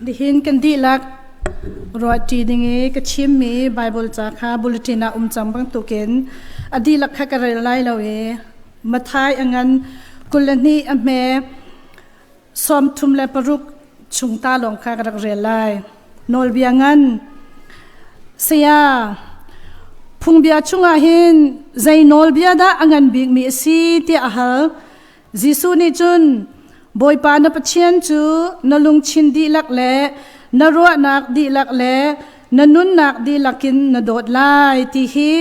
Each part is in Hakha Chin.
Nihin kan dihlak ruahṭi ding i ka chimmi Baibal ca kha bulletin ah um cang bantukin a dihlak kha ka rel lai lo i Matthai a ngan 22 a hme 36 chung ta lawng kha ka rak rel lai. Nawlbia ngan Saya, phungbia chungah hin zei nawlbia dah a ngan bikmi a si tiah a hal. Jesuh nih cun Bawipa na Pathian cu na lungthin dihlak le na ruahnak dihlak le na nunnak dihlak in na dawt lai ti hi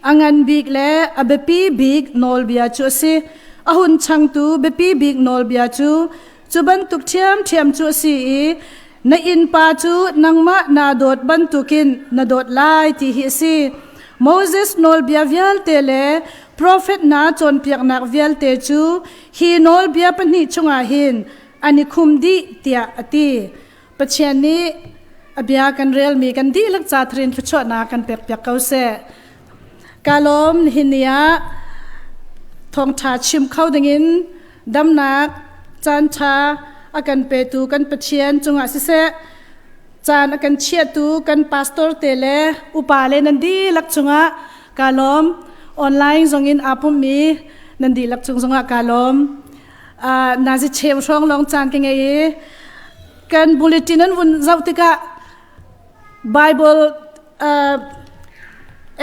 a ngan bik le a biapi bik nawlbia cu a si. A hun changtu biapi bik nawlbia cu cu bantuk ṭhiamṭhiam cu a si i na innpa cu nangmah naa dawt bantukin na dawt lai ti hi a si. Moses nawlbia vialte le profet hna cawnpiaknak vialte cu hi nawlbia pahnih chungah hin an i khum dih tiah a ti. Pathian nih a bia kan relmi kan dihlak ca tharin thluachuahnak kan pekpiak ko seh. Ka lawm nihin ni ah thawngṭha chim kho dingin damnak caanṭha a kan petu kan Pathian cungah siseh caan a kan chiahtu kan pastor te le upa le nan dihlak cungah ka lawm. Online zongin aa pummi nan dihlak cung zongah ka lawm. Nazi cheu hrawng lawng caan ka ngei i kan bulletin an vun zoh tikah Bible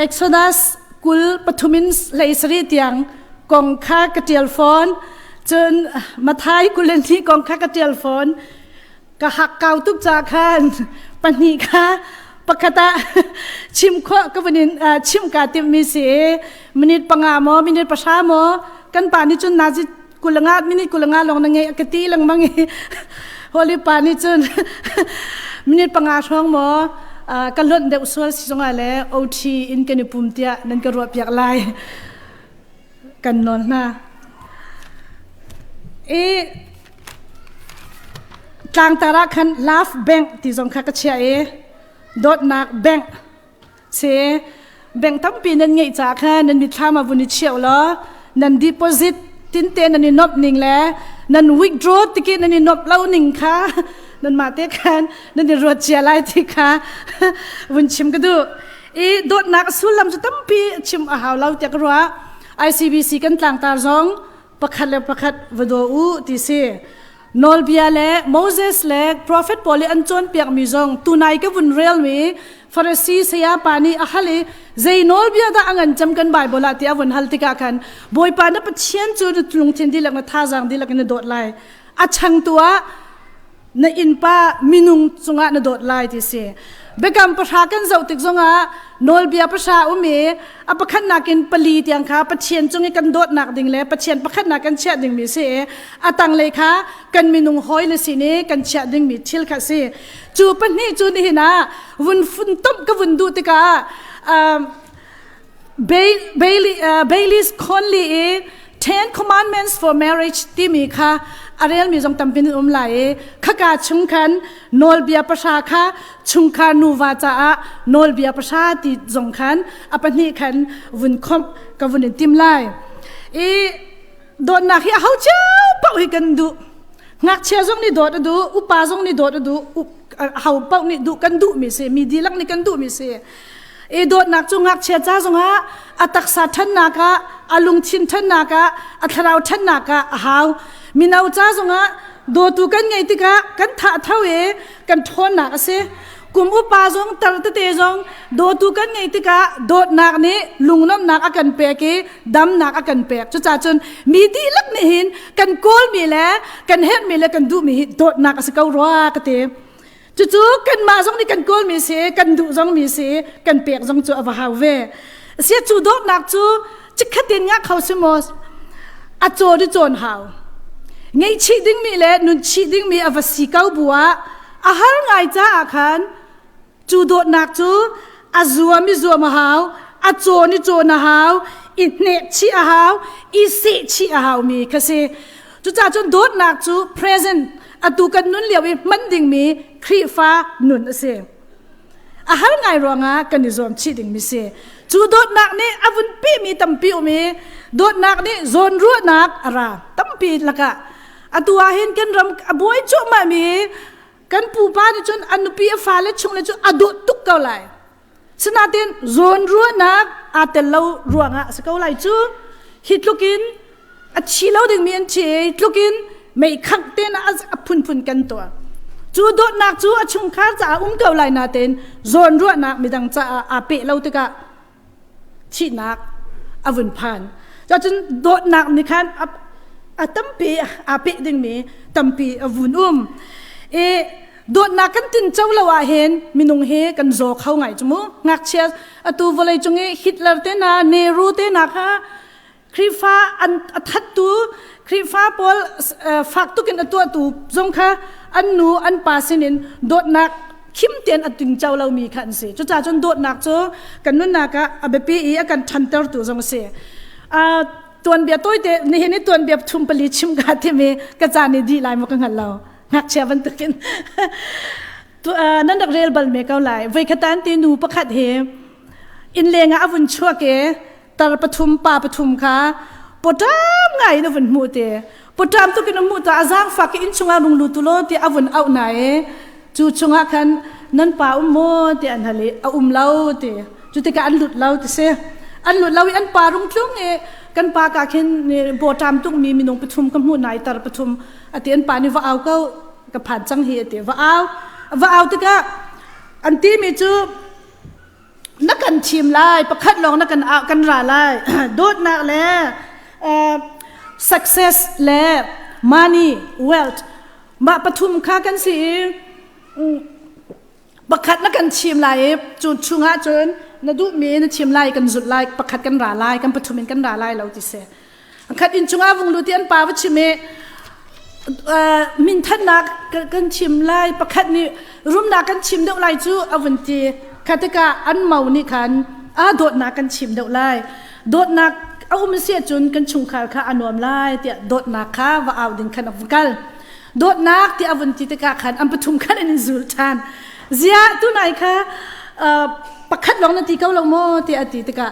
Exodus kul pathum in hlei sarih tiang kong kha ka ṭial fawn. Cun Matthai 22 kong kha ka ṭial fawn. Ka hak kau tuk ca khan pahnih kha pakhat ah chim khawh ka vun in chim ka timhmi si i minute 5 maw minute 10 maw kan pa nih cun nazi 25 minute 25 lawng na ngei ka ti lengmang i holy pa nih cun minute 5 hrawng maw ka lonh deuh sual si zongah le OT in kan i pum tiah nan ka ruah piak lai kan nawl hna i tlangtar ah khan love bank ti zong kha ka chiah i dawtnak bank si bank tampi nan ngeih caah khan nan mitthlam ah vun i chiah law nan deposit tinte nan i nomh ning le nan withdraw tiki nan i nomh lo ning kha nanmah te khan nan i ruat cia lai ti kha vun chim ka duh i dawtnak sullam cu tampi chim a hau lo tiah ka ruah ICBC kan tlangtar zong pakhat le pakhat va daw u ti si Nawlbia le Moses le profet pawl i an cawnpiakmi zong tunai ka vun relmi Farasi saya pa nih a hal i zei nawlbia dah a ngan cem kan Bible ah tiah a vun hal tikah khan Bawipa na Pathian cu na lungthin dihlak na thazaang dihlak in na dawt lai a changtu ah na innpa minung cungah na dawt lai ti si biakam pahra kan zoh tik zongah nawlbia pahra um i a pakhatnak in pali tiang kha Pathian cung i kan dawtnak ding le Pathian pakhatnak kan chiah dingmi si i a tanglei kha kan minung hawi le sin i kan chiah dingmi thil kha si cu pahnih cu nihin ah vun fun tomh ka vun duh tikah Bailey, Bailey's Conley i Ten Commandments for Marriage timi kha a relmi zong tampi nan um lai i khaka chung khan nawlbia pahra kha chungkhar nuva caah nawlbia pahra ti zong khan a pahnih khan vun khomh ka vun in tim lai i dawtnak hi a ho cio paoh hi kan duh ngakchia zong nih dawt a duh upa zong nih dawt a duh ho paoh nih duh kan duhmi si mi dihlak nih kan duhmi si I dawtnak cu ngakchia ca zongah a taksa ṭhannak ah, a lungthin ṭhannak ah, a thlarau ṭhannak ah a hau. Mino ca zongah dawtu kan ngeih tikah kan thah tho i kan ṭhawnnak a si. Kum upa zong tar tete zong dawtu kan ngeih tikah dawtnak nih lunglawmhnak a kan pek i damnak a kan pek. Cucaah cun mi dihlak nih hin kan kawlmi le kan herhmi le kan duhmi hi dawtnak a si ko rua ka ti. Cucu kanmah zong nih kan kawlmi si, kan duh zong mi si, kan pek zong cu a va hau ve. Sia cu dawtnak cu chikkhat in ngah kho si maw? A cawn i cawn hau. Ngeihchih dingmi le nunchih dingmi a va si ko bu ah a har ngai caah khan cu dawtnak cu a zuam i zuam a hau, a cawn i cawn a hau, i hnekchih a hau, i sehchih a haumi kha si. Cucaah cun dawtnak cu present atu kan nun lio i hman dingmi Khrihfa nun a si. A har ngai ruangah kan i zuam chih dingmi si. Cu dawtnak nih a vun pimi tampi um i dawtnak nih zawnruahnak a ra tampi lakah atu ah hin kan ram a buai cuahmah mi. Kan pupa nih cun an nupi a fale chung le cu a dawt tuk ko lai. Sinain zawn ruahnak aa tel lo ruangah a si ko lai cu. Hi tluk in a thi lo dingmi an thi i tluk in mei khangh ten a phunphun kan tuah. Cu dawtnak cu a chungkhar caah um ko lai natein zawn ruahnak midang caah aa peh lo tikah thihnak a vun phan. Cun dawtnak nih khan a tampi aa peh dingmi tampi a vun um. I dawtnak kan tinco lo ah hin minung hi kan zaw kho ngai cu mu. Ngakchia atu vawlei cung i Hitler te hna, Nehru te hna kha Khrihfa an a thattu Khrihfa pawl fak tuk in a tuahtu zong kha an nu an pa sinin dawtnak khim tein a tingco lomi kha an si. Cucaah cun dawtnak cu kan nunnak ah a biapi i a kan ṭhantertu zong a si. Tuanbia tawite nihin i tuanbia thum pali chim ka tim i ka caan i dih lai maw ka hngal lo. Ngakchia bantukin nan rak rel bal me ko lai. Voikhat an ti nu pakhat hi inn leng ah a vun chuak i tar pathum pa pathum kha pawṭam ngai in a vun hmuh te pawṭam tuk in a hmuh ta a zaangfak i inn chungah rung lut u law ti a vun auh na i cu chungah khan nan pa um maw ti an hal i a um lo ti cu tikah an lut lo ti si an lut lo i an pa rung tlung i kan pa ka khin pawṭam tuk mi minung pathum ka hmuh na i tar pathum ati an pa nih va au ko ka phan cang hi ati va au va au tikah an ti mi cu Na kan thim lai, pakhat lawng na kan kan ra lai. Dawtnak le success le money, wealth mah pathum kha kan si i pakhat na kan thim lai i cu chungah cun na duhmi na thim lai kan zulh lai pakhat kan ra lai kan pathum in kan ra lai lo ti si khat inn chungah vung lut i an pa va chim i minthannak kan chim lai pakhat nih rumnak kan chim deuh lai cu a vun ti kha tikah an mo nih khan a dawtnak kan chim deuh lai dawtnak a um si ahcun kan chungkhar kha a nuam lai tiah dawtnak kha va au ding khan a vun kal dawtnak ti a vun ti tikah khan an pathum khan an in zul ṭhan zia tunai kha pakhat lawng na ti ko lo maw tiah a ti tikah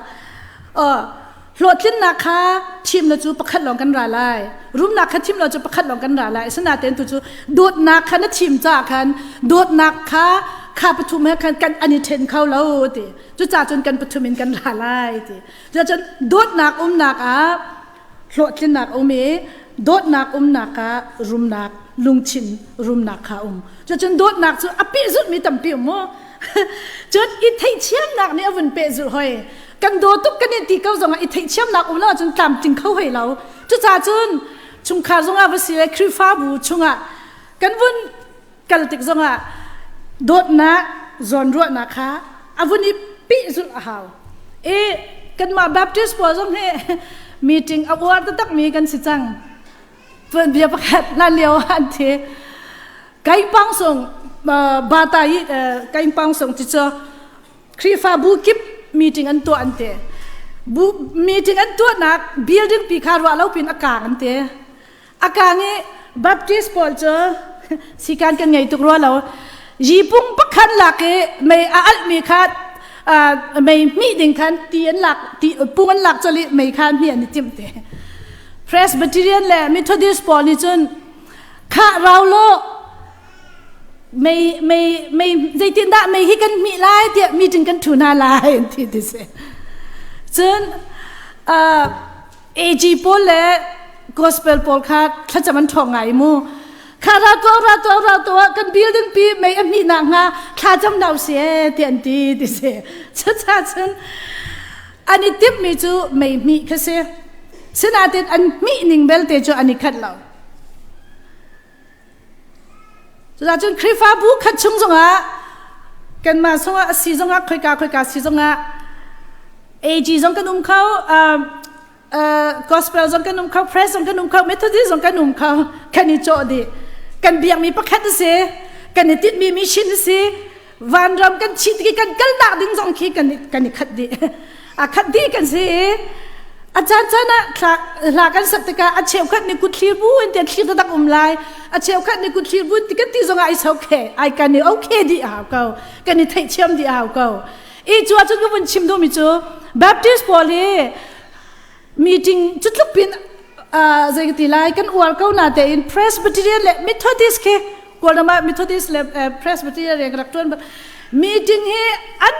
Hlawhtlinnak kha thim lo cu pakhat lawng kan ra lai. Rumnak kha thim lo cu pakhat lawng kan ra lai. Asinain tu cu dawtnak kha na thim caah khan dawtnak kha kha pathum he khan kan an i ṭhen kho lo ti. Cucaah cun kan pathum in kan ra lai ti. Cucun dawtnak umnak ah hlawhtlinnak um i dawtnak umnak ah rumnak lungthin rumnak kha um. Cucun dawtnak cu a pehzulhmi tampi um mu. Cun i theihthiamnak nih a vun pehzulh hoi. Kan daw tuk kan i ti ko zongah i theihthiamnak um lo ahcun tlamtling kho hoi lo. Cucaah cun chungkhar zongah va si le Khrihfabu chungah kan vun kal tik zongah dawtnak zawnruahnak kha a vun i pehzulh a hau. I kanmah Baptist pawl zong hi meeting a uar taktakmi kan si cang. Tuanbia pakhat hlan lio ah an thi. Kaipang sung bata i kaipang sung ti cu Khrihfabu kip meeting an tuah an ti. Bu meeting an tuahnak building pi kha ruah lo pin a kang an ti. A kang i Baptist pawl cu sikan kan ngei tuk rua lo. Yipung pakhat lak i mei a alhmi kha mei hmih ding khan ti an lak ti pung an lak coli mei kha hmih an i timh te. Presbyterian le Methodist pawl nih cun khah rau law mei mei mei zeitindah mei hi kan hmih lai tiah meeting kan thu hna lai an ti ti si. Cun AG pawl le gospel pawl kha thlacam an ṭhawng ngai mu. Kha ra tuah ra tuah ra tuah kan building pi mei a hmih nak hnga thlacam na si tiah an ti ti si. Cucaah cun an i timhmi cu mei hmih kha si. Sinain an hmih ning belte cu an i khat lo. Cucaah cun Khrihfabu khat chung zongah kanmah zongah a si zongah khoika khoika si zongah AG zong kan um kho gospel zong kan um kho press zong kan um kho Methodist zong kan um kho kan i cawh dih kan biakmi pakhat a si kan i tinhmi mission a si vanram kan chit ki kan kalnak ding zong khi kan kan i khat dih a khat dih kan si i a caan caan ah hla kan sak tikah a cheukhat nih kut thlir bu in tiah thlir tak um lai a cheukhat nih kut thlir bu ti kan ti zongah is okay ai kan i okay dih a hau ko kan i theihthiam dih a hau ko i cu ahcun ka vun chim duhmi cu Baptist pawl hi meeting cu tluk pin zei ka ti lai kan uar ko na tein Presbyterian le Methodist khi Kawlram ah Methodist le Presbyterian rian ka rak ṭuan. Meeting hi an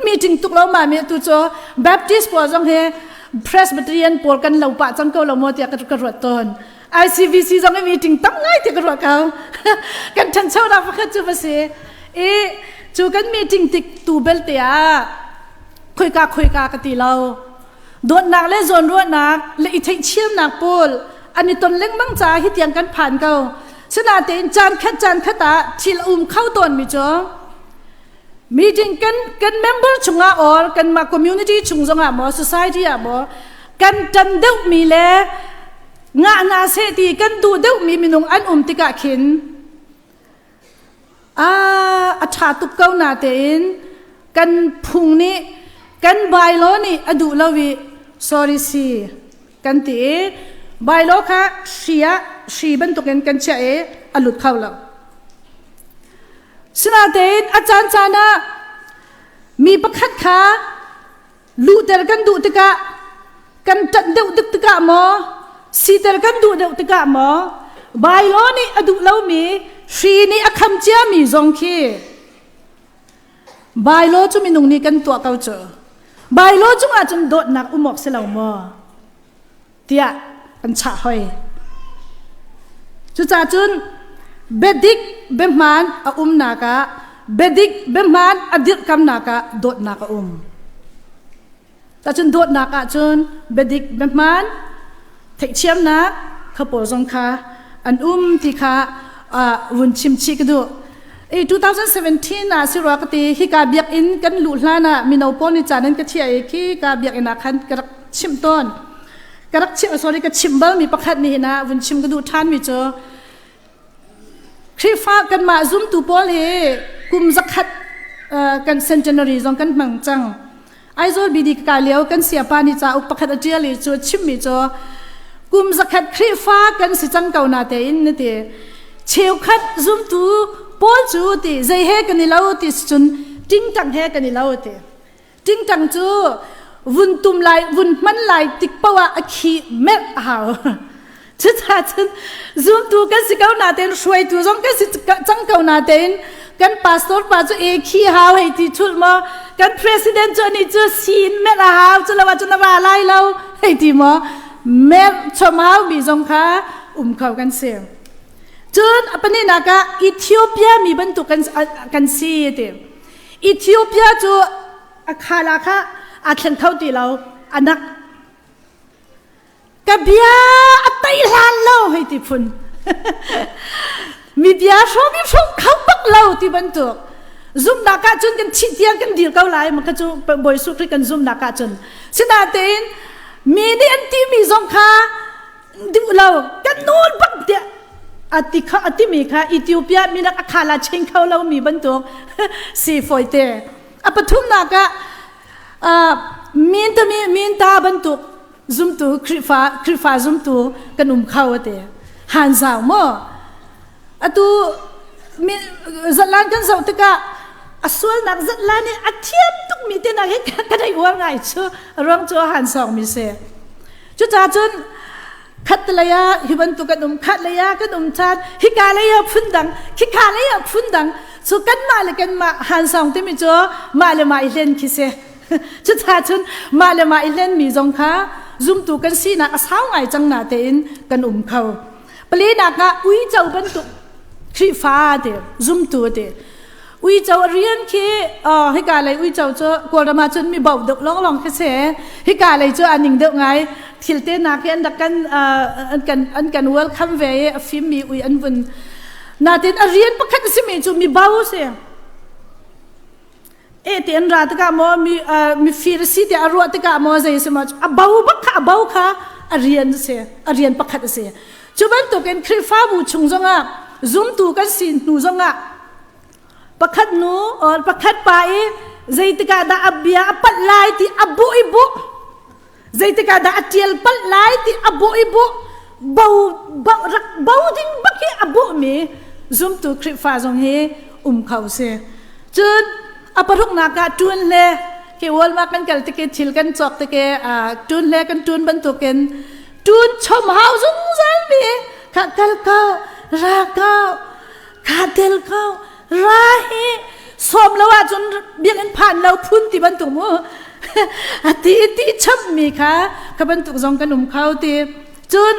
meeting tuk lo ma mi tu cu Baptist pawl zong hi Presbyterian pawl kan lo pah cang ko lo maw tiah ka ruat tawn. ICBC zong i meeting tam ngai ti ka ruah ko. Kan ṭhanchonak pakhat cu va si. I cu kan meeting tik tu belte ah khoika khoika ka ti lo. Dawtnak le zawnruahnak le i theihchiamnak pawl an i ton lengmang caah hi tiang kan phan ko. Sinain caan khat caan khat ah thil a um kho tawnmi cu meeting kan kan member chungah or kanmah community chung zongah maw society ah maw kan ṭan deuhmi le ngah hna seh ti kan duh deuhmi minung an um tikah khin a ṭha tuk ko na tein kan phung nih kan bylaw nih a duh lo i sorry si kan ti i bylaw kha hri ah hri bantukin kan chiah i a lut kho lo. Sinain a caan caan ah mi pakhat kha luhter kan duh tikah kan ṭanh deuh tuk tikah maw siter kan duh deuh tikah maw bylaw nih a duh lomi hri nih a kham ciami zong khi bylaw cu minung nih kan tuah ko cu bylaw cungah cun dawtnak um awk si lo maw tiah kan chah hoi. Cucaah cun biadik biahmaan a umnak ah biadik biahmaan a dirhkamnak ah dawtnak a um. Tacun dawtnak ah cun biadik biahmaan theihthiamnak kha pawl zong kha an um ti kha vun chim chih ka duh. I 2017 ah si rua ka ti hika biakinn kan luh hlan ah mino pawl nih caan an ka thiah i khi ka biakinn ah khan ka rak chimh tawn. Ka rak chimh sorry ka chimh bal mi pakhat nih hin ah vun chim ka duh ṭhan mi cu Khrihfa kanmah zumtu pawl hi kum zakhat kan centenary zong kan hmang cang. Aizawl BD ka kai lio kan siapa nih cauk pakhat a ṭial i cu a chimmi cu kum zakhat Khrihfa kan si cang ko na tein na ti. Cheukhat zumtu pawl cu ti zei he kan i lo ti cun tingtang he kan i lo ti. Tingtang cu vun tum lai vun hman lai tik paoh ah a khi merh a hau. Cucaah cun zumtu kan si ko natein hruaitu zong kan si cang ko natein kan pastor pa cu e khi hau hei ti thulh maw kan president cu anih cu sin merh a hau cu lo ahcun a ra lai lo hei ti maw merh chom hau mi zong kha um kho kan si. Cun a pahnihnak ah Ethiopia mi bantuk kan kan si ti. Ethiopia cu a khala kha aa thleng kho ti lo anak ka bia a tei hlan lo hei ti phun mi bia hrawm i hrawm kho bak lo ti bantuk zumnak ah cun kan thih tiang kan dir ko lai ma ka cu Bawi Jesuh Khrih kan zumnak ah cun sinatein mi nih an ti mi zong kha duh lo kan nawl bak tiah ati kha ati mi kha Ethiopia minak a khala ching kho lo mi bantuk si foi te a pathumnak ah min ta mi min ta bantuk zumtu Khrihfa Khrihfa zumtu kan um kho ate han zau mo atu mi zatlan kan zoh tikah a sualnak zatlan i a thiam tuk mi te nak hi kan ei uar ngai chu ruang cu han song mi si cucaah cun khat lei ah hi bantuk kan um khat lei ah kan um chan hika lei ah phun dang khika lei ah phun dang cu kanmah le kanmah han song timi cu mah le mah i hlen khi si cucaah cun mah le mah i hlen mi zong kha zumtu kan sinak a sau ngai cang na tein kan um kho Palinak ah uico bantuk Khrihfa ti zumtu ti uico a rian khi hika lei uico cu Kawlram ah cun mi bo deuh longlong khi si hika lei cu a ning deuh ngai thil te nak hi an rak kan an kan an kan welcome ve i a fim mi ui an vun natin a rian pakhat a simi cu mi bo si e ti an ra tikah maw mi mi fir si ti a ruah tikah maw zei si maw a bo bak kha a bo kha a rian a si a rian pakhat a si cu bantukin Khrihfabu chung zongah zumtu kan si hnu zongah pakhat nu or pakhat pa i zeitikah dah a bia a palh lai ti a bu i bu zeitikah dah a tial palh lai ti a bu i bu bo bo rak bo ding bak hi a bu mi zumtu Khrihfa zong hi um kho si cun a paruknak ah ṭun le ke Walmart kan kal tike thil kan cawk tike ṭun le kan ṭun bantukin ṭun chom hau zungzal mi kha kal ko ra ko. Ka tel ko. Ra hi sawm lo ahcun biakinn phan lo phun ti bantuk mu. Ati ti chap mi kha ka bantuk zong kan um kho ti. Cun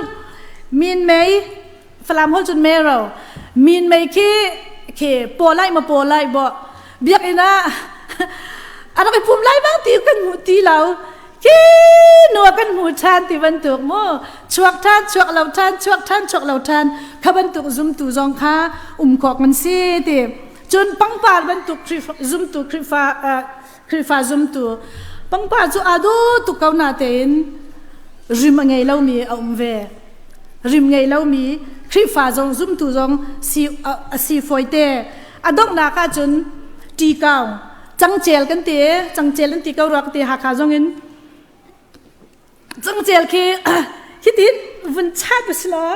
min mei Falam hol cun mero min mei khi khi paw lai ma paw lai bo biakinn ah a rak i pum lai bang ti kan hmu ti lo khi nua kan hmu ṭhan ti bantuk mu chuak ṭhan chuak lo ṭhan chuak ṭhan chuak lo ṭhan kha bantuk zumtu zong kha um khawk man si ti cun pangpar bantuk zumtu Khrihfa Khrihfa zumtu pangpar cu aa do tuk ko na tein rim a ngei lomi a um ve rim ngei lomi Khrihfa zong zumtu zong si a si fawi te a donghnak ahcun ṭi kau cangcel kan ti cangcel an ti ko rua ka ti Hakha zong in cangcel khi hitin vun chat si law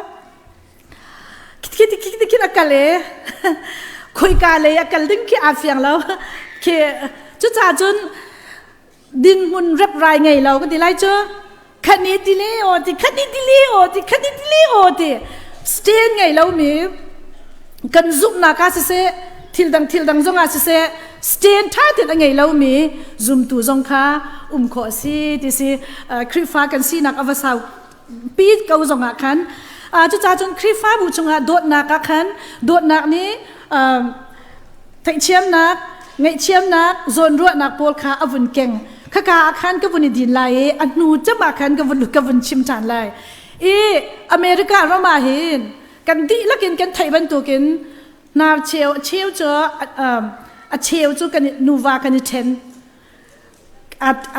khi khi khi a kal e khoika lei a kal ding khi aa fiang lo khi cucaah cun dinhmun reprai ngei lo ka ti lai cu khani ti le o ti khani ti le o ti khani ti le o ti stand ngei lo mi kan zumhnak ah siseh thil dang thil dang zong ah siseh stand tha ten a ngei lo mi zumtu zong kha um khawh si ti si Khrihfa kan sinak a va sau pi ko zong ah khan cucaah cun Khrihfabu chungah dawtnak ah khan dawtnak nih theihchiamnak ngaihthiamnak zawnruahnak pawl kha a vun keng khaka ah khan ka vun i din lai i a hnu cem ah khan ka vun ka vun chim ṭhan lai i America ram ah hin kan dihlak in kan theih bantukin hnar cheu a cheu cu a cheu cu kan nuva kan i ṭhen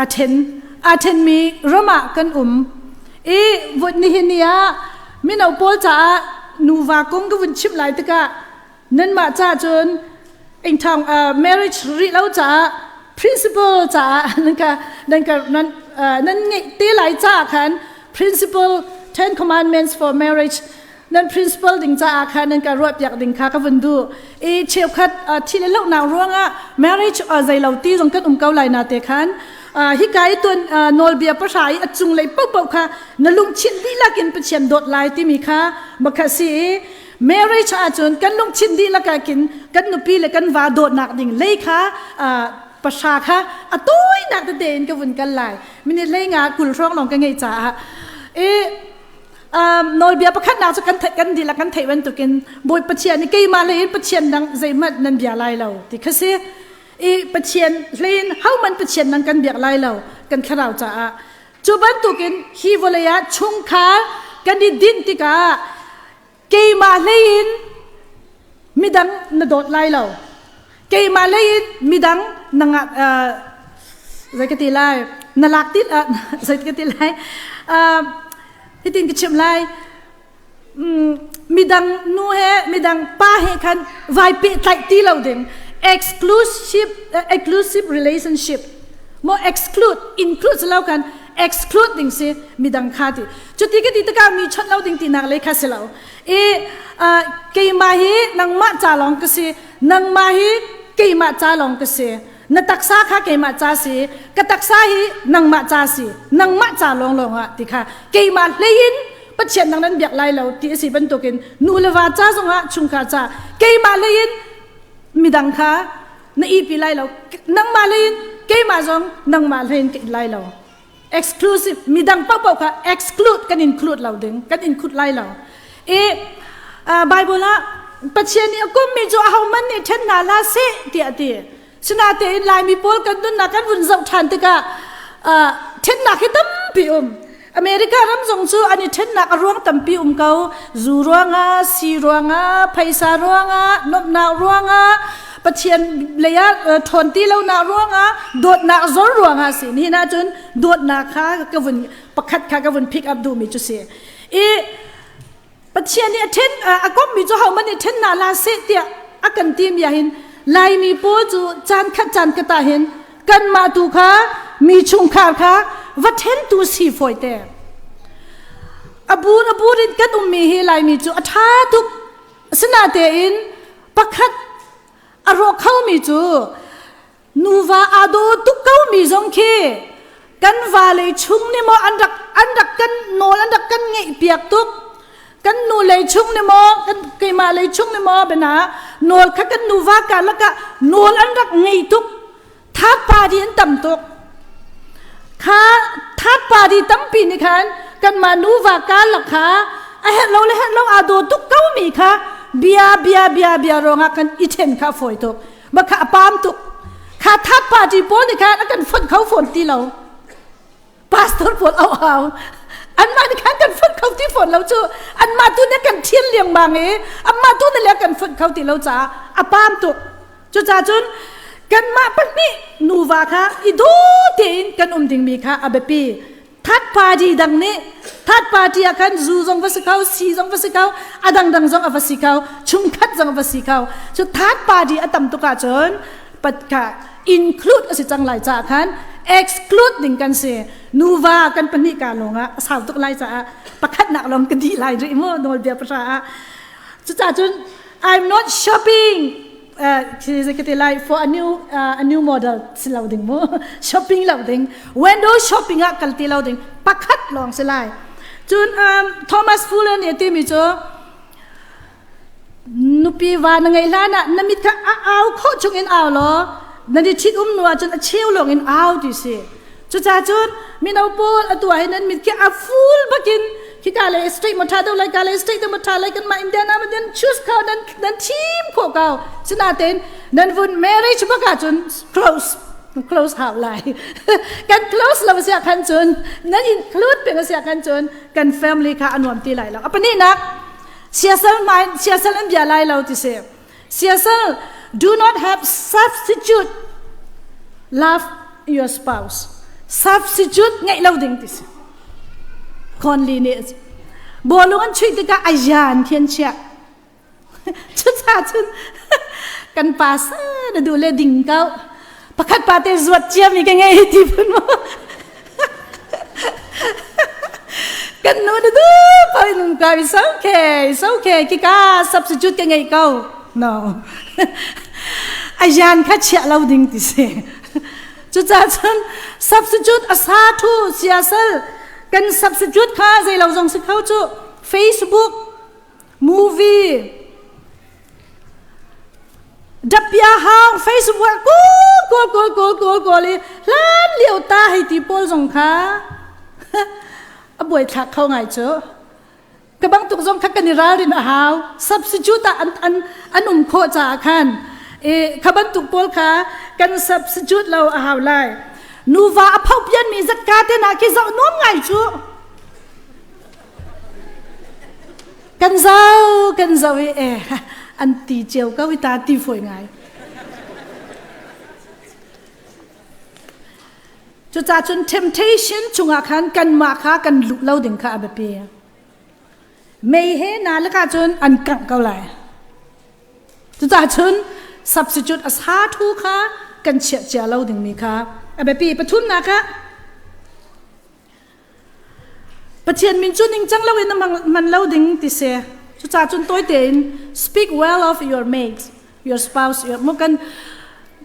a ṭhen a ṭhenmi ram ah kan um i vun nihin ni ah mino pawl caah nuva kong ka vun chimh lai tikah nanmah ca cun ingthang marriage rih lo caah principle caah nan ka nan ka nan nan ngeih te lai caah khan principle ten commandments for marriage nan principle ding caah khan nan ka ruah piak ding kha ka vun duh i cheukhat thi le lohnak ruangah marriage zei lo ti zong kan um ko lai na te khan hika i tuan nawlbia pahra i a cunglei paohpaoh kha na lungthin dihlak in Pathian dawt lai timi kha makha si i marriage ahcun kan lungthin dihlak ah kin kan nupi le kan va dawtnak ding lei kha pahra kha a tawinak tete in ka vun kal lai minute hlei nga kul hrawng lawng ka ngeih caah i nawlbia pakhatnak cu kan theih kan dihlak kan theih bantukin Bawi Pathian nih keimah hlei in Pathian dang zeihmanh nan bia lai lo ti kha si i Pathian hlei in hohmanh Pathian dang kan biak lai lo kan thlarau caah cu bantukin hi vawlei ah chungkhar kan i dinh tikah keimah hlei in midang na dawt lai lo keimah lei in midang na nga zei ka ti lai na lak ti zei ka ti lai hitin ka chim lai midang nu he midang pa he khan vai pehtlaih ti lo ding exclusive exclusive relationship mo exclude include lo kan exclude ding si midang kha ti cuti ka ti tikah mi chawnh lo ding tinak lei kha si lo i keimah hi nangmah ca lawng ka si nangmah hi keimah ca lawng ka si na taksa kha keimah ca si ka taksa hi nangmah ca si nangmah ca lawng lawng ah ti kha keimah hlei in Pathian nang nan biak lai lo ti a si bantukin nu le va ca zongah chungkhar ca keimah hlei in midang kha na ipi lai lo nangmah hlei in keimah zong nangmah hlei in ka in lai lo exclusive midang paohpaoh kha exclude kan include lo ding kan include lai lo i Bible ah Pathian nih a kummi cu ahohmanh nih ṭhen hna hlah seh tiah a ti sinatein Laimi pawl kan nunnak kan vun zoh ṭhan tikah ṭhennak hi tampi um America ram zong cu an i ṭhennak a ruang tampi um ko zu ruangah si ruangah phaisa ruangah nuamhnak ruangah Pathian lei ah ṭhawn ti lonak ruangah dawtnak zor ruangah si nihin ahcun dawtnak kha ka vun pakhat kha ka vun pick up duhmi cu si i Pathian nih a ṭhen a kommi cu hohmanh nih ṭhen hna hlah seh tiah a kan timi ah hin Laimi pawl cu caan khat caan khat ah hin kanmah tu kha mi chungkhar kha va ṭhentu si fawite a bur a bur in kan ummi hi Laimi cu a ṭha tuk asinatein pakhat a rawk khomi cu nuva aa daw tuk komi zong khi kan vale chung nih maw an rak an rak kan nawl an rak kan ngeih piak tuk. Kan nu lei chung ni maw, kan keimah lei chung ni maw bena nawl kha kan nuva karlak ah nawl an rak ngei tuk. Third party an tam tuk. Kha third party tampi nih khan kanmah nuva karlak kha a herh lo le herh lo aa daw tuk ko mi kha bia bia bia bia ruangah kan i then kha fawi tuk. Mah kha a pam tuk. Kha third party pawl nih khan a kan fonh kho fawn ti lo. Pastor pawl au au. Anmah nih khan kan fonh kho ti fawn lo cu. Anmah tu nih kan thian lengmang i anmah tu nih le kan fonh kho ti lo caah a pam tuk. Cucaah cun kanmah pahnih nuva kha i daw tein kan um dingmi kha a biapi. Third party dang nih third party ah khan zu zong va si kho, si zong va si kho, a dangdang zong a va si kho, chungkhat zong a va si kho. Cu third party a tam tuk ahcun pat kha include a si cang lai caah khan exclude ding kan si. Nuva kan pahnih ka lawng ah a sau tuk lai caah pakhatnak lawng ka dih lai rih mu nawlbia pahra ah. Cucaah cun I'm not shopping ka ti lai for a new model si lo ding mu shopping lo ding window shopping ah kal ti lo ding pakhat lawng si lai cun Thomas Fuller nih a timi cu nupi va na ngeih hlan ah na mit kha a au khawh chung in au law na ni ṭhit um nu ah cun a cheu lawng in au ti si Cucaah cun mino pawl atu ah hin nan mit khi a full bakin khika le state ma tha deuh lai ka le state ma tha lai kan mah Indiana ma nan choose kho nan nan thim khawh ko sinain nan vun marriage bak ahcun close close hau lai kan close lo sia khan cun nan include peng sia khan cun kan family kha anuam ti lai lo apani nak siasal mai siasal an bia lai lo ti si Siasal, do not have substitute love your spouse. Substitute ngeih lo ding ti si. Conley nih bawlung an chuih tikah ayan khi an chiah. Cuca cun kan pa sa na duh le ding ko. Pakhat pa te zuat cia mi ka ngei ti phun mu. Kan nu na du pa in ka it's okay, it's okay. Kika substitute ka ngei ko. No. Ayan kha chiah lo ding ti si. Cucaah cun substitute a sa thu siasal kan substitute kha zei lo zong si kho cu Facebook movie dapia hang Facebook kawl kawl kawl kawl kawl kawl i hlan lio ta hei ti pawl zong kha a buai thlak kho ngai cu ka bang tuk zong kha kan i ralrin a hau substitute ah an an an um khawh caah khan e kha bantuk pawl kha kan substitute lo a hau lai nuva a pho pian mi zatka te na khi zoh nuam ngai cu Kan zau kan zau i e an ti cio ko i ta ti fawi ngai. Cucaah cun temptation chungah khan kanmah kha kan luh lo ding kha a biapi. Mei he na lakah cun an kangh ko lai. Cucaah cun substitute a sa thu kha kan chiah cia lo dingmi kha a biapi. Pathumnak ah Pathian min cu ningcang loin na hman lo ding ti si. Cucaah cun tawi tein speak well of your mates, your spouse, your mo kan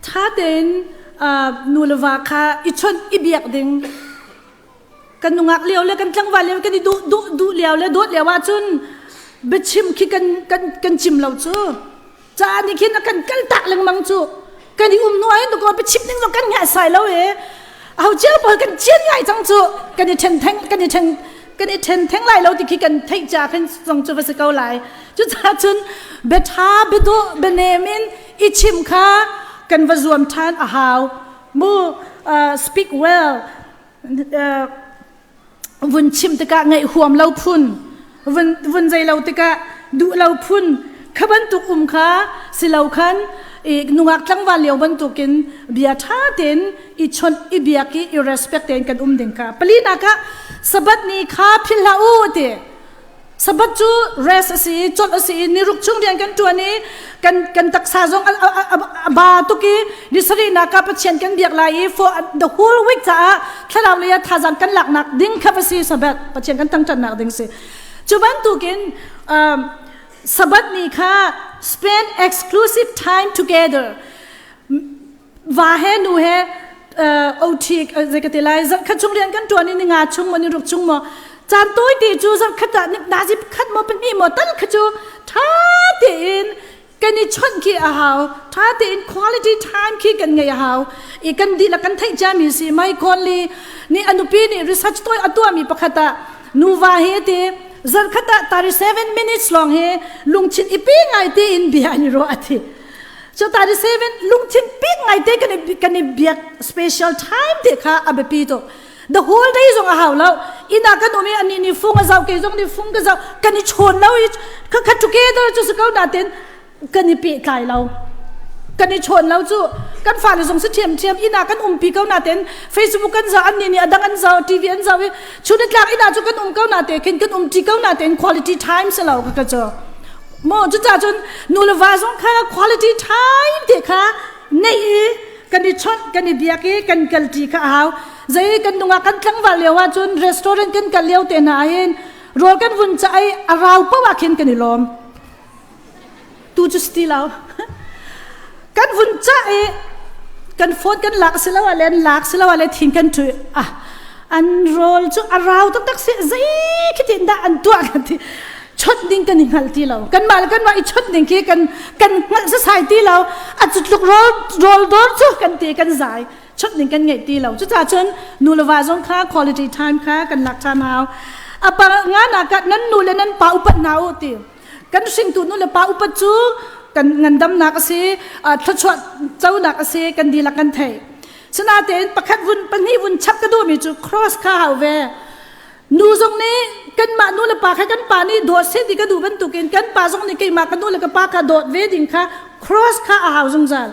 tha tein nu le va kha i chawnh i biak ding. Kan nungak lio le kan tlangval lio kan i duh duh duh lio le dawt lio ahcun biachim khi kan kan kan chim lo cu. Ca nih khin a kan kal tak lengmang cu. Kan i um nuai tu ko biachim ding zong kan ngah sai lo e. Aho cio pawl kan cian ngai cang cu. Kan i then theng kan i then kan i then theng lai lo ti khi kan theih ca khin zong cu va si ko lai. Cucaah cun biatha biaduh bianem in i chim kha kan va zuam than a hau. Mu speak well vun chim tikah ngaih huam lo phun vun vun zei lo tikah duh lo phun kha bantuk um kha si lo khan i nungak tlangval lio bantukin bia ṭha tein i chawnh i biak i i respect tein kan um ding kha palinak ah sabat ni kha philh hlah u ti Sabbath cu rest a si i chawlh a si i niruk chung rian kan ṭuan i kan kan taksa zong a ba tuk i ni sarihnak ah Pathian kan biak lai i for the whole week caah thlarau lei ah thazaang kan laknak ding kha va si Sabbath Pathian kan thangṭhatnak ding si. Cu bantukin Sabbath ni kha spend exclusive time together va he nu he OT zei ka ti lai zarh khat chung rian kan ṭuan i ni nga chung maw ni ruk chung maw. Caan tawi te cu zarkhat ah nazi pakhat maw pahnih maw tal kha cu ṭha tein kan i chawnh khi a hau. Ṭha tein quality time khi kan ngeih a hau. I kan dihlak kan theih ciami si Mike Conley nih a nupi nih research tawi a tuahmi pakhat ah nuva hi ti zarkhat ah 37 minutes lawng hi lungthin i pi ngai tein bia an i ruah a ti. So 37 lungthin pik ngai te kan i biak special time te kha a biapi tuk. The whole day zong a hau lo. Inn ah kan um i ani nih fung a zau kei zong nih fung ka zau kan i chawn lo i kha kha together cu si ko natin kan i pehtlai lo. Kan i chawn lo cu kan fale zong si ṭhiamṭhiam inn ah kan umpi ko natin Facebook kan zau annih nih a dang an zau TV an zau i chun i tlak inn ah cu kan um ko nate khin kan um ṭi ko natin quality time si lo ka ka cu. Maw cucaah cun nu le va zong kha quality time te kha neih i kan i chawnh kan i biak i kan kalṭi kha a hau. Zei kan nungak kan tlangval lio ahcun restaurant kan kal lio te hna ahhin rawl kan vun cah i a rau paoh ah khin kan i lawm. Tu cu si ti lo. Kan vun cah i kan phone kan lak si lo ah le an lak si lo ah le thin kan ṭhu ah an rawl cu a rau taktak si zei khi tin dah an tuah kan ti chawnh ding kan i hngalh ti lo kanmah le kanmah i chawnh ding khi kan kan hngalh sasai ti lo a cu tluk rawl rawl dawr cu kan ti kan zai chawnh ding kan ngeih ti lo cucaah cun nu le va zong kha quality time kha kan lak ṭhan hau a pa nga nak ah nan nu le nan pa upat hna u ti kan hringtu nu le pa upat cu kan ngandamnak a si thluachuah conak a si kan dihlak kan theih sinatein pakhat vun pahnih vun chap ka duhmi cu cross kha hau ve Nu zong nih kanmah nu le pa kha kan pa nih dawt seh ti ka duh bantukin kan pa zong nih keimah ka nu le ka pa kha dawt ve ding kha cross kha a hau zungzal.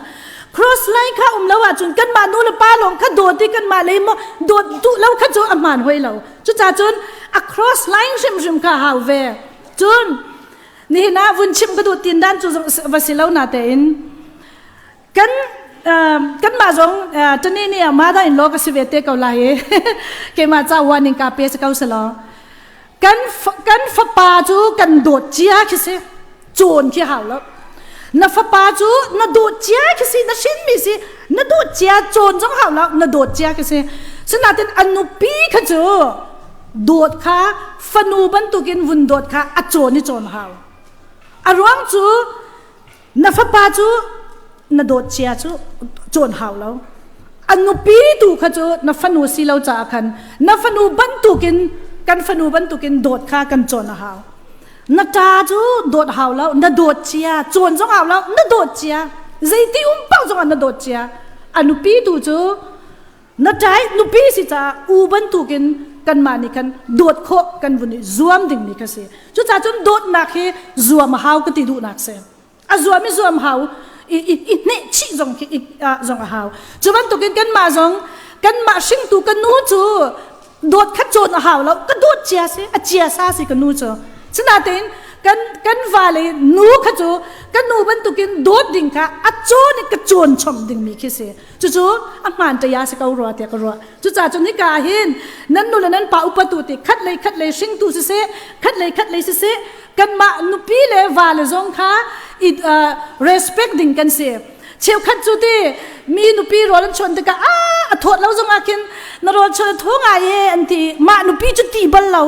Cross line kha um lo ahcun kanmah nu le pa lawng kha dawt i kanmah lei maw dawt duh lo kha cu a hmaan hoi lo. Cucaah cun a cross line hrimhrim kha a hau ve. Cun nihin ah vun chim ka duh tin dan cu va si lo na tein Kan kanmah zong tani nih mother in law ka si ve te ko lai i keimah ca warning ka pe si ko selaw kan kan fapa cu kan dawt cia khi si cawn khi hau lo na fapa cu na dawt cia khi si na hrinmi si na dawt cia cawn zong hau lo na dawt cia khi si sinatin an nupi kha cu dawt kha fanu bantukin vun dawt kha a cawn i cawn hau a ruang cu Na fapa cu na dawt cia cu cawn hau lo. A nupi tu kha cu na fanu si lo caah khan na fanu bantukin kan fanu bantukin dawt kha kan cawn a hau. Na ṭa cu dawt hau lo, na dawt cia, cawn zong hau lo, na dawt cia. Zeiti um paoh zongah na dawt cia. A nupi tu cu Na ṭai nupi si caah u bantukin kanmah nih khan dawt khawh kan vun i zuam dingmi kha si. Cucaah cun dawtnak hi zuam a hau ka ti duhnak si. A zuam i zuam hau i, i, i hneh chih zong khi i, zong a hau. Cu bantukin kanmah zong kanmah hringtu ka nu cu dawt kha cawn a hau lo ka dawt cia si a cia sa si ka nu cu sinatein kan kan vale nu kha cu ka nu bantukin dawt ding kha a cawn i ka cawn chom dingmi khi si Cucu a hmaan ṭaya si ko rua tiah ka ruah. Cucaah cun hika ah hin nan nu le nan pa upatu ti khat lei khat lei hringtu siseh, khat lei khat lei siseh, kanmah nupi le va le zong kha i respect ding kan si. Cheukhat cu ti mi nupi rawl an chuan tikah ah a thawt lo zong ah khin na rawl chuan a thaw ngai e an ti mah nupi cu ti bal lo.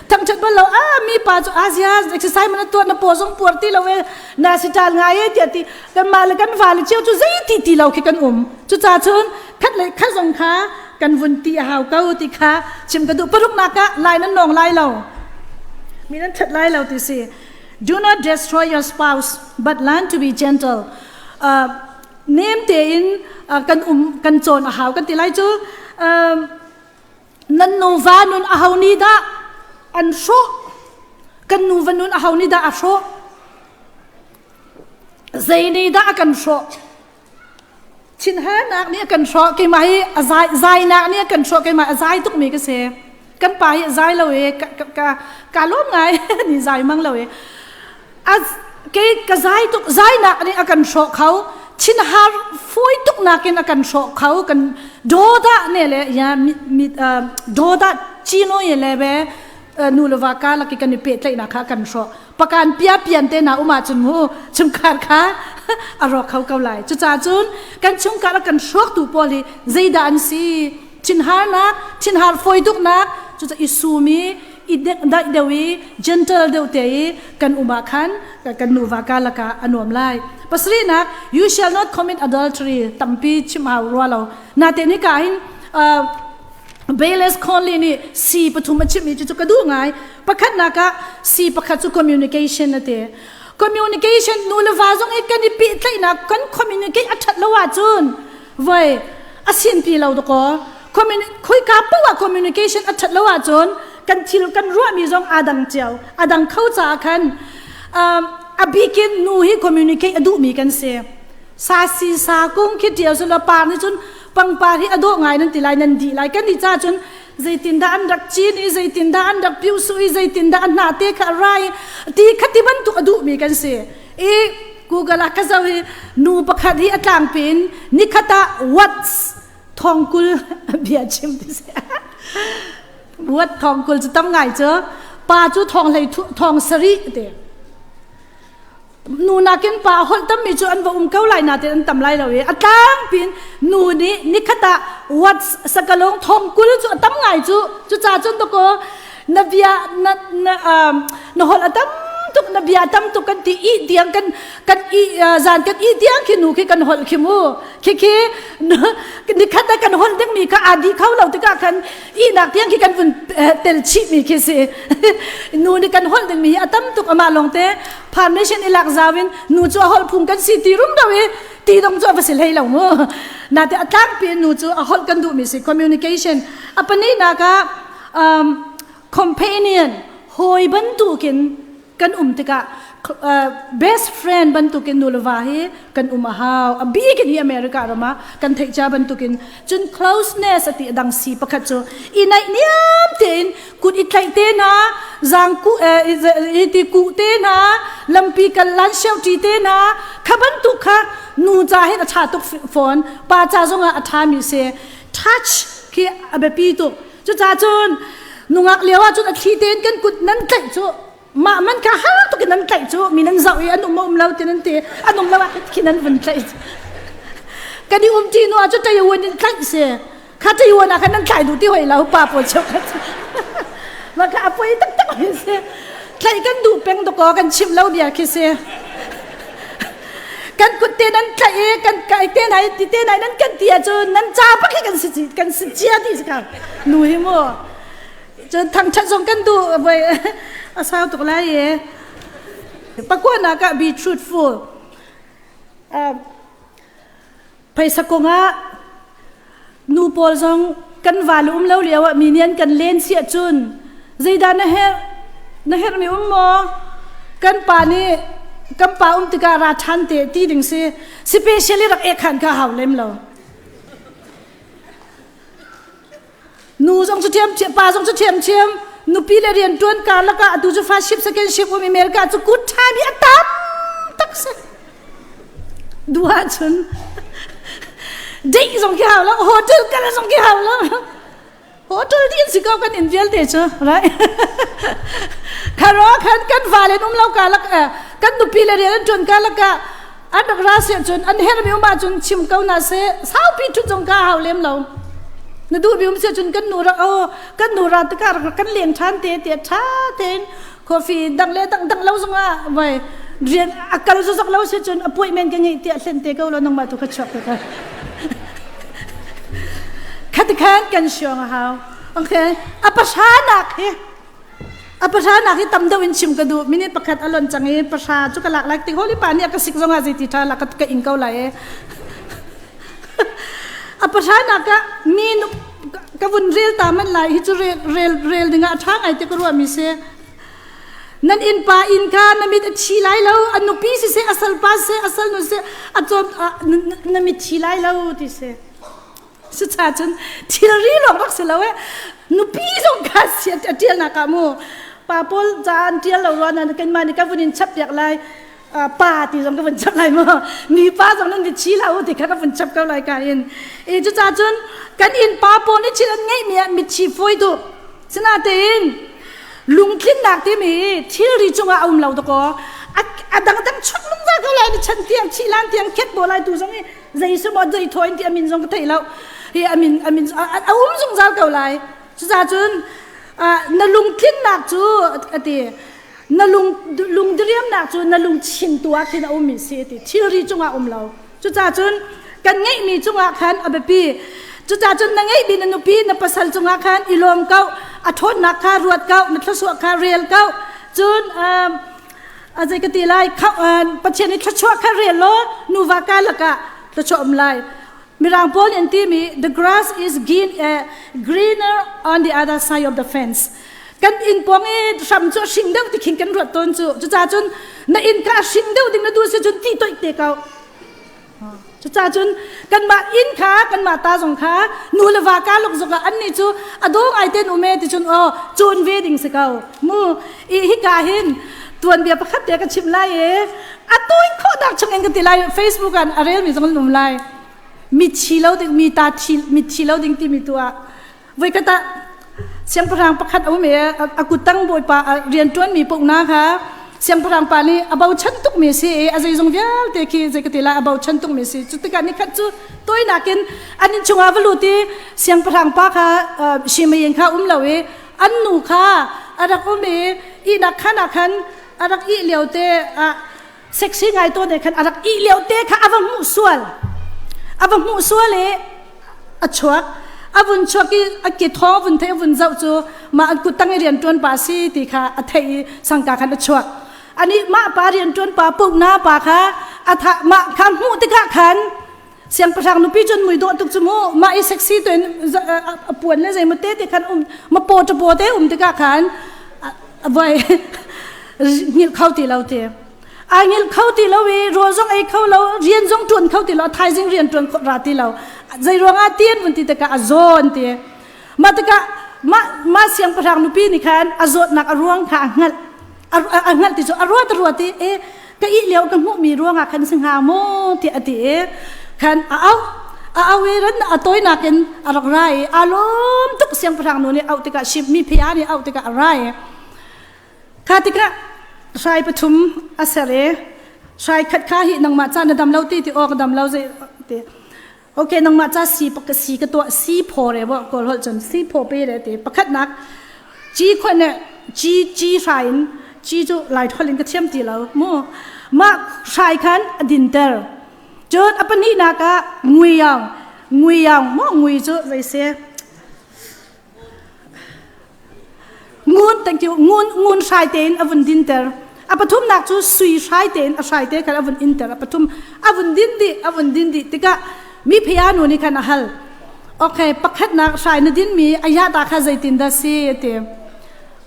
Thangṭhat bal lo ah mi pa cu Asia exercise man tuah na paw zong puar ti lo e na si ṭal ngai e tiah ti kanmah le kan vale cio cu zei ti ti lo khi kan um cucaah cun khat le khat zong kha kan vun ti a hau ko ti kha chim ka duh paruknak ah lai nan nawng lai lo mi nan that lai lo ti si do not destroy your spouse but learn to be gentle nem tein kan um kan cawn a hau kan ti lai cu Nan nuva nun aho nih dah an hrawh? Kan nuva nun aho nih dah a hrawh? Zei nih dah a kan hrawh? Thinharnak nih a kan hrawh. Keimah hi a zai, zainak nih a kan hrawh. Keimah a zai tukmi ka si. Kan pa hi a zai lo i ka, ka, ka, ka lawm ngai. Ni zai mang lo i. A kei ka zai tuk zainak nih a kan hrawh kho thinhar fawi tuk nakin a kan hrawh kho kan doda ne le ya mi mi doda chino ye le be nu le va ka laki kan i pehtlaihnak kha kan hrawh pakan pia pian te na uma chun mu chungkhar kha a rawk kho ko lai cucaah cun kan chungkhar a kan hrawk tu pawl hi zeidah an si thinharnak thinhar fawi tuknak Cucu i sum i i daih deuh i gentle deuh te i kan um ah khan kan nuva karlak ah a nuam lai. Pasarihnak, you shall not commit adultery tampi chim hau rua lo. Natein hika hin Bayless Conley nih C pathum a chimmi cu ka duh ngai. Pakhatnak ah C pakhat cu communication a ti. Communication nu le va zong i kan i pehtlaihnak kan communicate a ṭhat lo ahcun voi a sinpi lo dakaw. Khoika paoh ah communication a ṭhat lo ahcun kan thil kan ruahmi zong aa dang cio. A dang kho caah khan a bikin nu hi communicate a duhmi kan si. Sa si sa kung khi ṭial sulaw par nih cun pangpar hi a dawh ngai nan ti lai nan dih lai kan nih ca cun zeitindah an rak cin i zeitindah an rak piu su i zeitindah an hna te kha a rai ti kha ti bantuk a duhmi kan si i Google ah ka zoh i nu pakhat hi a tlangpi in nikhat ah what's thongkul bia chim ti si what thongkul cu tam ngai cu pa cu thong hlei thong sarih te Nu nakin pa holh tammi cu an va um ko lai nain an tam lai lo i a tlangpi in nu nih nikhat ah what's sakalong thong 20 cu a tam ngai cu. Cucaah cun dakaw na bia na na um, na holh a tam tuk na bia tam tuk kan ti i tiang kan kan i zan kan i tiang khi nu khi kan holh khi mu khi khi nikhat ah kan holh dingmi kha aa di kho lo tikah khan ihnak tiang khi kan vun tel chihmi khi si nu nih kan holh dingmi hi a tam tuk amah lawng te permission i lak zau in nu cu a holh phung kan si ti rum do i ti dong cu a va si hlei lo mu nate a tlangpi nu cu a holh kan duhmi si communication a pahnihnak ah um, companion hawi bantukin kan um tikah best friend bantukin nu le va hi kan um a hau a bik in hi America ram ah kan theih cia bantukin cun closeness ati dang si pakhat cu i naih niam tein kut i tlaih te hna zang ku ti ku te hna lampi kal lan sheu ti te hna kha bantuk kha nu ca hin a tha tuk fawn pa ca zongah a tha mi si touch khi a biapi tuk Cucaah cun nungak lio ah cun a thli tein kan kut nan tlaih cu mah man kha har tuk in nan tlaih cu mi nan zoh i an um um lo ti nan ti an um lo ah khi nan vun tlaih kan i um ti nu ah cu ṭaiuan in tlaih si kha ṭaiuan ah khan nan thlai duh ti hoi lo pa pawl cheu kha mah kha a poi taktak mi si tlaih kan duh peng dakaw kan chim lo bia khi si kan kut te nan tlaih i kan kai te nai ti te nai nan kan ti ahcun nan ca pak hi kan si kan si cia ti si ka nu hi mu cun thangthat zong kan duh voi a sau tuk lai i pakuanak ah be truthful phaisa kongah nu pawl zong kan va le um lo lio ah mi nih an kan len si ahcun zeidah na herh na herhmi um maw kan pa nih kan pa um tikah ra ṭhan te ti ding si specially rak ek khan kha hau lem lo nu zong cu ṭhiam pa zong cu ṭhiam ṭhiam nupi le rian ṭuan karlak ah atu cu first ship second ship um America cu good time hi a tam tak si duh ahcun date zong khi hau lo hotel kal zong khi hau lo hotel din si ko kan in vialte cu right kharo khan kan valen um lo ka lak kan nupi le rian an ṭuan ka lakah an rak ra si ahcun an hermi um ahcun chim ko na se saupi ṭhut zong ka hau lem lo na duh mi um si ahcun kan nu rak o kan nu ra tikah rak kan leng ṭhan te te ṭha tein coffee dang le dang dang lo zongah vai rian a kal zozok lo si cun appointment ka ngei tiah hlen te ko lo nangmah tu ka chuak te ka khati khan kan siong a hau okay a pashanak hi a pashanak hi tam deuh in chim ka duh minute pakhat a lon cang i pasha cu ka lak lai ti holi pa nih a ka sik zongah zeiti tha la ka ka ing ko lai e a pashanak ah mi ka vun rel ta man lai hi cu rel rel rel dingah a ṭha ngai te ka ruah mi si nan innpa inn kha na mit a thi lai lo a nupi siseh a salpa siseh a salnu siseh a cawm na mit thi lai lo ti si cucaah cun thilri lawng rak si lo e nupi zong kha si a ṭialnak ah mu pa pawl ca an ṭial lo ruah na kanmah nih ka vun in chap piak lai pa ti zong ka vun chap lai mu mi pa zong nan chi la u ti kha ka vun chap ko lai ka in e cucaah cun kan innpa pawl nih thil an ngeihmi ah mitthi fawi duh sinatein lungtlinnak timi thilri cungah a um lo dakaw a dangdang chuak lungva ko lai ni chan tiang chi lan tiang khet bo lai tu zong i zei sumo zei thoin ti amin zong ka thei lo hi amin amin a um zungzal ko lai cucaah cun. Na lungtlinnak cu ati na lung lungdiriamnak cu na lungchin tu ah khin a ummi si ati thilri cungah um lo. Cucaah cun kan ngeihmi cungah khan a biapi. Cucaah cun na ngeihmi na nupi na pasal cungah khan i lawm ko, a ṭhawnnak kha ruat ko, na thluachuah kha rel ko. Cun a zei ka ti lai, Pathian i thluachuah kha rel law nuva ka lakah thluachuah um lai. Mirang pawl nih an timi the grass is green, greener on the other side of the fence. Kan inn pawng i hram cu a hring deuh ti khin kan ruat tawn cu. Cucaah cun na inn kha a hring deuh ding na duh si cun ti toih te ko. Cucaah cun kanmah inn kha kanmah ta zong kha nu le va ka luk zong ah annih cu a dawng ai ten um e ti cun aw cawn ve ding si ko. Mu i hika hin tuanbia pakhat te ka chim lai i a tawi khawh nak chung in ka ti lai Facebook ah a rel mi zong an um lai. Mi thi lo ding mi ta thi mi thi lo ding timi tu ah voikhat ah siangpahrang pakhat a um i a kuttang bawipa rianṭuan mi paohna kha siangpahrang pa nih a bochan tukmi si i a zeizong vialte khi zei ka ti lai a bochan tukmi si. Cu tikah nikhat cu tawinak in an inn chungah va lut i siangpahrang pa kha Shimein kha um lo i an nu kha a rak um i ihnak khan ah khan a rak ih lio te ah sexy ngai tawn khan a rak ih lio te kha a va hmuh sual, a va hmuh sual i a chuak, a vun chuak i a ke thawng vun thei, vun zoh cu mah an kut tang i rian ṭuan pa si ti kha a theih i sangka khan a chuak. Ani mah pa rian ṭuan pa pukna pa kha a tha mah kha hmuh tikah khan siangpahrang nupi cun mui dawh tuk cu mu mah i sexy to in a puan le zei te te khan um ma paw paw te um tikah khan voi hngilh kho ti lo ti ai hngilh kho ti lo i rawl zong ei kho lo, rian zong ṭuan kho ti lo, thaizing rian ṭuan ra ti lo. Zei ruangah tian vun ti tikah a zaw an ti. Mah tikah mah mah siangpahrang nupi nih khan a zawtnak a ruang kha a hngalh, a hngalh ti cu a ruat, a ruat i e ka ih lio ka hmuhmi ruangah khan si hnga maw tiah a ti i khan a auh, a au i ran a tawinak in a rak ra i aa lawm tuk. Siangpahrang nu nih auh tikah mi phia nih auh tikah a ra i kha tikah hrai pathum a ser i hrai khat kha hi nangmah ca na dam lo ti ti aw ka dam lo zei ti. Okay, nangmah ca si pak si ka tuah si phaw re bo kawl holh cun si phaw pe re ti. Pakhatnak chi khon ne chi chi hrai in chi cu lai thol in ka thiam ti lo mu ma hrai khan a dinter. Cun a pahnihnak ah ngui yang ngui yang mo ngui cu zei se ngun, thank you, ngun ngun hrai tein a vun dinter. A pathumnak cu sui hrai tein a hrai te khan a vun inter. A pathum a vun din dih, a vun din dih tikah mi phia nu nih khan a hal. Okay, pakhatnak hrai na din mi aya ta kha zeitin dah si ti.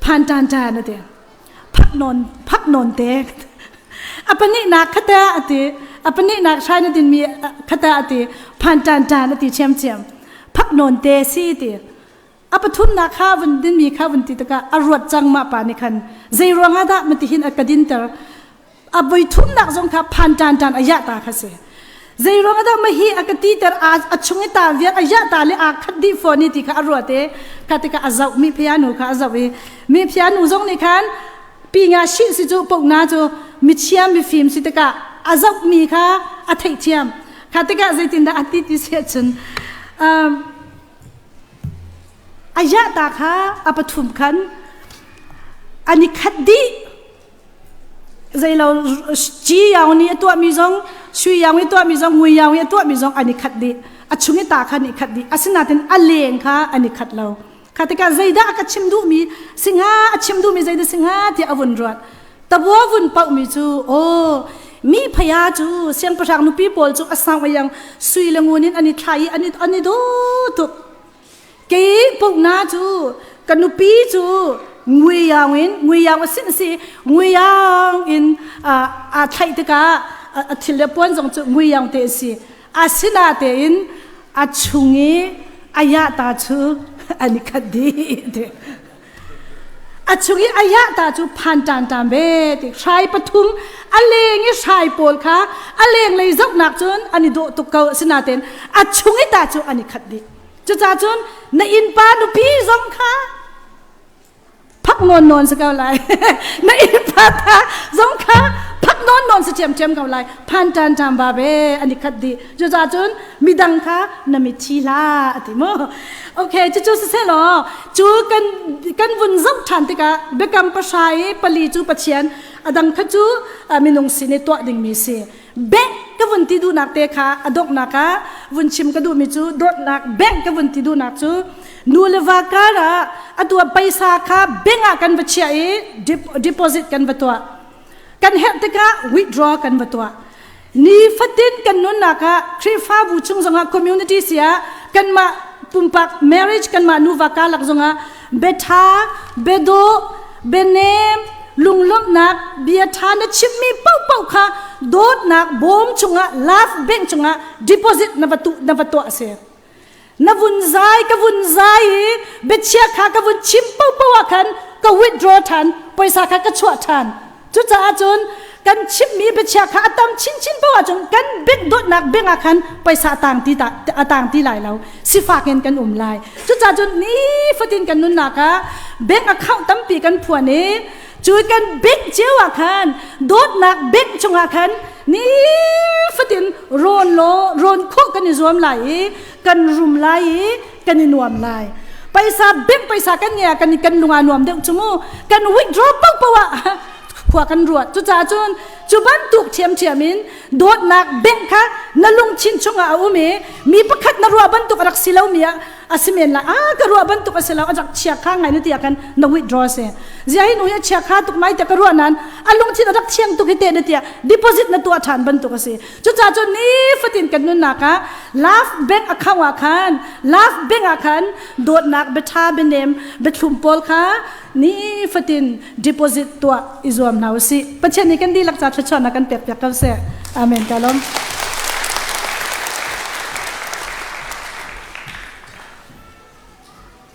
Phan tan tan ati phak non phak non te. A pahnihnak khata ati a pahnihnak hrai na din mi khata ati phan tan tan ati chiam chiam phak non te si ti. A pathumnak kha vun dinmi kha vun ti tikah a ruat cang mah pa nih khan zei ruangah dah mati hin a ka dinter. A voi thumnak zong kha phan tan tan a yah ta kha si zei ruangah dah mahi a ka titer a chung i ta vial a yah ta le a khat dih fawn i ti kha a ruat i kha tikah a zoh mi phia nu kha a zoh i mi phia nu zong nih khan pi nga shi si cu pokna cu michia mifim si tikah a zoh mi kha a theihthiam. Kha tikah zeitindah a ti ti si ahcun a yah ta kha a pathum khan an i khat dih zeilo ci yaung nih a tuahmi zong sui yaung i tuahmi zong ngui yaung i a tuahmi zong an i khat dih, a chung i ta kha an i khat dih, asinain a leng kha an i khat lo. Kha tikah zeidah a ka chim duhmi singa a chim duhmi zeidah singa tiah a vun ruat tabua vun pauhmi cu aw mi phaya cu siangpahrang nupi pawl cu a sang a yang sui le ngun in an i thla i an i daw tuk. Kei pukna cu ka nupi cu ngui yaung in ngui yaung a sin si ngui yaung in aa thlaih tikah a thil le puan zong cu ngui yaung te a si. Asinatein a chung i a yah ta cu an i khat dih ti. A chung i a yah ta cu phan ṭan ṭan ve ti. Hrai pathum a leng i hrai pawl kha a lenglei zohnak cun an i dawh tuk ko, asinatein a chung i ta cu an i khat dih. Cucaah cun na innpa nupi zong kha phak nawn nawn si ko lai. Na innpa ta zong kha phak nawn nawn si. si ṭhiamṭhiam ko lai. Phan ṭan ṭam va ve an i khat dih. Cucaah cun midang kha na mitthi hlah a ti mu. Okay, cucu siselaw cu kan kan vun zoh ṭhan tikah biakam pahra i pali cu Pathian a dang kha cu minung sin i tuah dingmi si. Bank ka vun ti duhnak te kha a donghnak ah vun chim ka duhmi cu dawtnak bank ka vun ti duhnak cu nu le va kar ah atu ah paisa kha bank ah kan va chiah i deposit kan va tuah. Kan herh tikah withdraw kan va tuah. Nifatin kan nunnak ah Khrihfabu chung zongah community si ah kanmah pumpak marriage kanmah nuva karlak zongah biaṭha, biadawh, bianem, lunglawmhnak bia ṭha na chimmi paohpaoh kha dawtnak bawm chungah love bank chungah deposit na va tu na va tuah a si. Na vun zai ka vun zai i biachia kha ka vun chim paohpaoh ah khan ka withdraw ṭhan poisa kha ka chuah ṭhan. Cucaah cun kan chimmi biachia kha a tam chinchin paoh ahcun kan bank dawtnak bank ah khan paisa a tang ti a tang ti lai lo sifak in kan um lai. Cucaah cun nifatin kan nunnak ah bank account tampi kan phuan i cu kan bank cio ah khan dawtnak bank chungah khan nifatin rawn law rawn khawh kan i zuam lai i kan rum lai i kan i nuam lai. Paisa bank paisa kan nge kan kan lung a nuam deuh chu mu kan withdraw paohpaoh ah khua kan ruat. Cucaah cun cu bantuk ṭhiamṭhiam in dawtnak bank kha na lungthin chungah a um i mi pakhat na ruah bantuk a rak si lomi ah a si men lai. A ka ruah bantuk a si lo, a rak chia kha ngai na ti ah khan na withdraw si. Zia hi nu hi a chia kha tuk mai tiah ka ruah nain a lungthin a rak thiang tuk hi te na tiah deposit na tuah ṭhan bantuk a si. Cucaah cun nifatin kan nunnak ah love bank account ah khan love bank ah khan dawtnak biaṭha bianem biathlum pawl kha nifatin deposit tuah i zuam hna usih. Pathian nih kan dihlak ca thluachuahnak kan pek piak ko seh. Amen. Ka lawm.